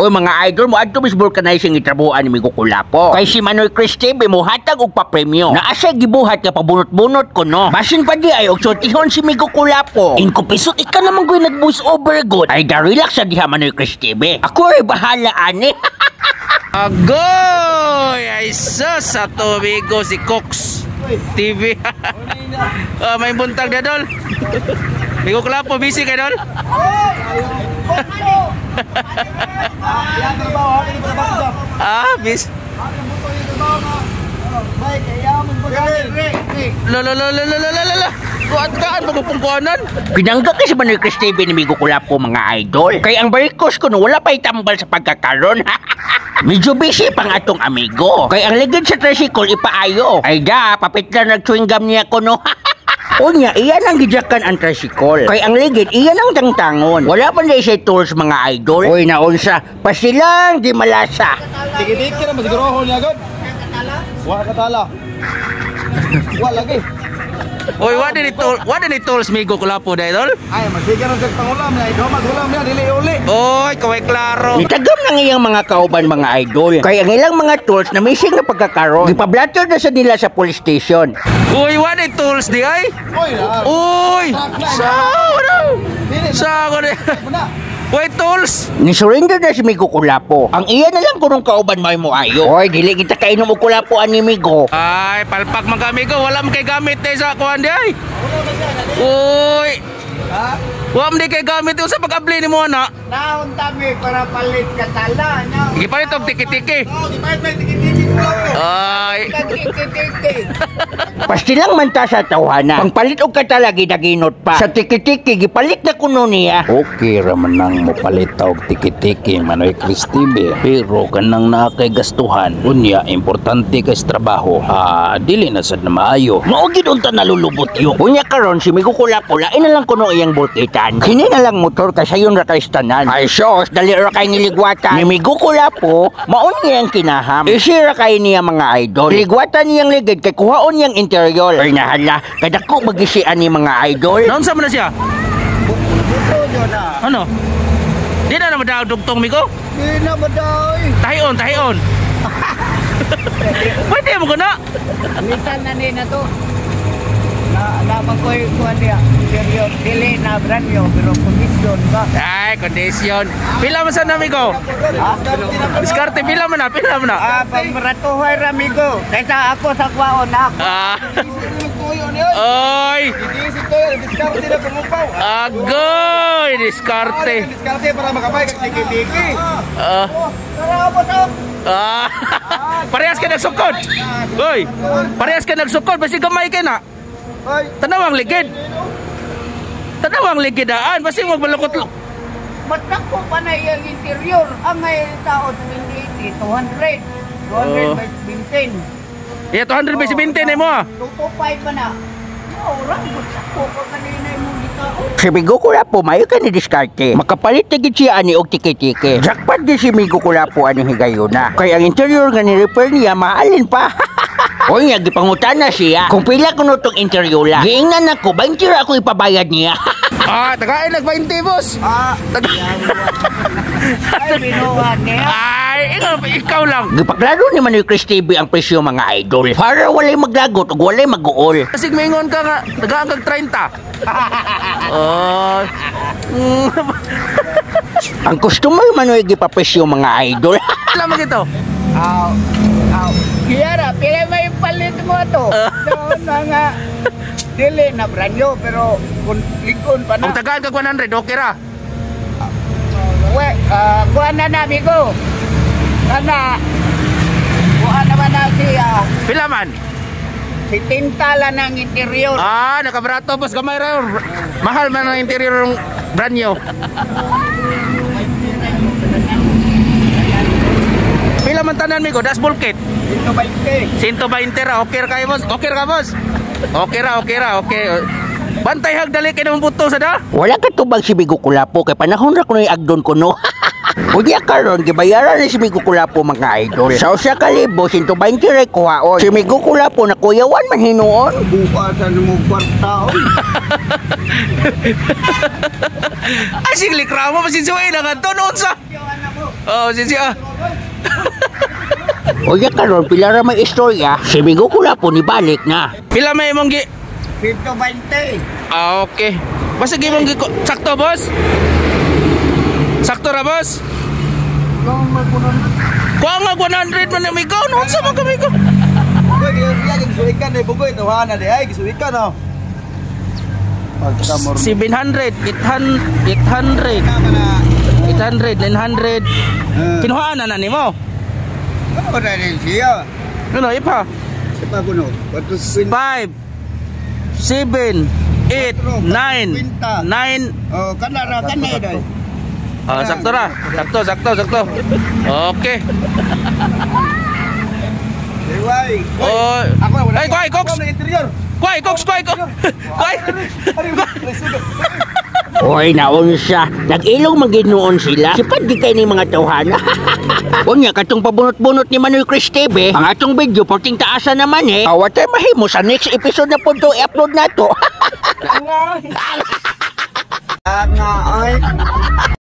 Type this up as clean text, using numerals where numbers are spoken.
Oy, mga idol, mo adto mis vulcanizing itrabuhan ni Migo Kulapo. Kay si Manoy Chris TV mo hatag og papremyo. Naa siya gibuhat nga pabunot-bunot ko no. Basin pa di ay og sultihon si Migo Kulapo. Inkupisot ika naman ko'y nag voice over good. Ay da, relax sa diha, Manoy Chris TV. Ako ay bahala ani. Agoy! Ay sus! Sa tubigo si Cox TV. Ah, may buntag na, dol. Migo Kulapo, busy kay dol? Ah, busy. Lo lo lo lo lo lo lo lo. Kuan kaan pagpupungkuanan. Pinangga kasi Manoy Chris TV ni Migo Kulapo, mga idol. Kay ang barikos ko no wala pa itambal sa pagkakaron. Medyo busy pang atong amigo. Kay ang ligid sa tricycle ipaayo. Ay da, papit lang nag-chewing gum niya ko no. Unya, iyan ang gijakan ang tricycle. Kay ang ligid, iyan ang tangtangon. Wala pa na siya tools, mga idol. Uy, naunsa, pasilang di malasa. Tiki-tiki na masiguro niya god. Wa katala. Wa lagi. Oy, wa ni tools Migo Kulapo dai, dol? Ay, masiguro sa pangulam niya, do magulam niya dili uli. Oy, kaway klaro. Nitagam ng iyang mga kauban, mga idol. Kay ang ilang mga tools na missing na pagkakaroon. Gipablatter na sa nila sa police station. Uy, wa ni tools di ay. Oy, na. Uy! Sa wala. Sa ko ni. Muna. Uy, tools. Ni-surrender na si Migo Kulapo. Ang iya na lang kunong kauban may mo ayo. Oy, dili kita kainom og kulapo ani Migo. Ay, palpak man kami ko, wala man kay gamit eh sa kuan di ay. Uy. Ha? Wa man di kay gamit sa pag-abli nimo ana. Naon tabi para palit katala. Naon. Gipalit og tiki-tiki. Oh, di pa may tiki-tiki ko. Ay. Tiki-tiki. Pastilang man ta sa tawhana. Pangpalit og katala gidaginot pa. Sa tiki-tiki gipalit na kuno niya. Okay ra man nang mopalit og tiki-tiki, Manoy Chris TV. Pero kanang naa kay gastuhan, unya importante kay sa trabaho. Ah, dili na sad na maayo. Mao gid unta nalulubot yo. Unya karon si Migo Kulapo lain na lang kuno iyang bulkitan. Kini na lang motor kay sayon ra kay tanan. Ay sos, dali ra kay niligwatan. Ni Migo Kulapo, maon niya ang kinaham. Isira kay niya, mga idol. Ligwatan niyang ligid kay kuhaon niyang interior. Ay nahala, kadako magisian ni mga idol. Naunsa man na siya? Buto nyo na. Ano? Di na naman daw dugtong, Migo. Di na ba daw eh. Tahion, tahion. Pwede mo ko na. Minsan na ni na to. Na naman ko yung kuha niya. Interior. Dili na brand new pero condition ba? Ay, condition. Pila man sa namigo? Diskarte, pila man na, pila man na. Ah, pamratuhay ramigo. Kaysa ako sa kwaon na ako. Ah. Tuyo niya. Oy, Tiki tuyo, diskarte na pumupaw. Agoy, diskarte. Diskarte para makabay kag tiki-tiki. Ah. Tara ako to. Ah. Parehas ka nagsukod. Oy, parehas ka nagsukod basi gamay kay na. Ay, Tanawang ligid. Tanawang ligidaan basi magbalukot. Ba't ko pa na yung interior? Ang may tao 20, 200. 200 Oh. by 20. Yeah, 200 by 70 na mo ah. 225 pa na. Orang, ko pa kanina yung gitao. Si Migo Kulapo mayo ka ni diskarte. Makapalit na gid siya ani og tiki-tiki. Jackpot di si Migo Kulapo ani higayuna. Kay ang interior nga ni repair niya mahalin pa. Uy, nga gipangutana siya. Kung pila kuno tong interior la. Giingnan ako, 20 ra ako ipabayad niya. Ah, tagain nag 20, boss. Ah, ay, binuhat niya. Ay, ikaw lang. Gipaklaro ni Manoy Chris TV ang presyo, mga idol. Para walay maglagot ug walay maguol. Kasi maingon ka nga, tagaan kag 30. Oh. Ang customer Manoy gipapresyo, mga idol. Alam mo gito. Aw, aw. Kiyara, pila may palit mo to. Doon na nga. Dili na brand new, pero kung likon pa na. Kung tagaan kag 100, okay ra. We, kuha na na, amigo. Kana, kuha naman na siya. Pila man? Si Tintala ng interior. Ah, nakabrato boss, gamay ra. Mahal man ang interior ng brand new. Pila man tanan migo, das bulkit. 120. 120 ra, okay ra kayo boss. Okay ra ka boss. Okay ra, okay ra, okay. Bantay hag dali kay namang buto sa da. Wala ka tubag si Migo Kulapo kay panahon ra kuno'y agdon kuno. Unya karon gibayaran ni si Migo Kulapo, mga idol. Sa 1,000, 120 ray kuhaon. Si Migo Kulapo na kuyawan man hinuon. Bukasan mo kwarta. Oy. Ay, sige likramo pa sinsuin ang ato noon sa. Oh, sisi ah. Oya karon pila ra may istorya, si Migo Kulapo ni balik na. Pila may imong gi 120. Ah, okay. Basta gi imong gi sakto, boss. Sakto ra, boss. Kuha nga 100 man amigo. No, unsa man kami ko? Bugoy, kaya gisuikan eh, bugoy. Tawahan na di ay, gisuikan oh. Pagkamor. 700, 800, 800, 800, 900. Kinuhaan na na nimo. Ako na rin siya. Ano, ipa? Ipa ko no. 5, 7, 8, 9, 9. Oh, kana ra kana dai. Ah, sakto ra. Sakto, sakto, sakto. Okay. Diway. Oh. Ako wala. Ay, kuhay, Cox. Ako na interior. Kuhay, Cox, kuhay, Cox. Kuhay. Oy, naon siya. Nag-ilong maginuon sila. Sipad di kay ni mga tawhana. Unya, katong pabunot-bunot ni Manoy Chris TV, ang atong video, porting taasan naman eh. Awa tayo mahimo sa next episode na po to, i-upload na to. Nga ay.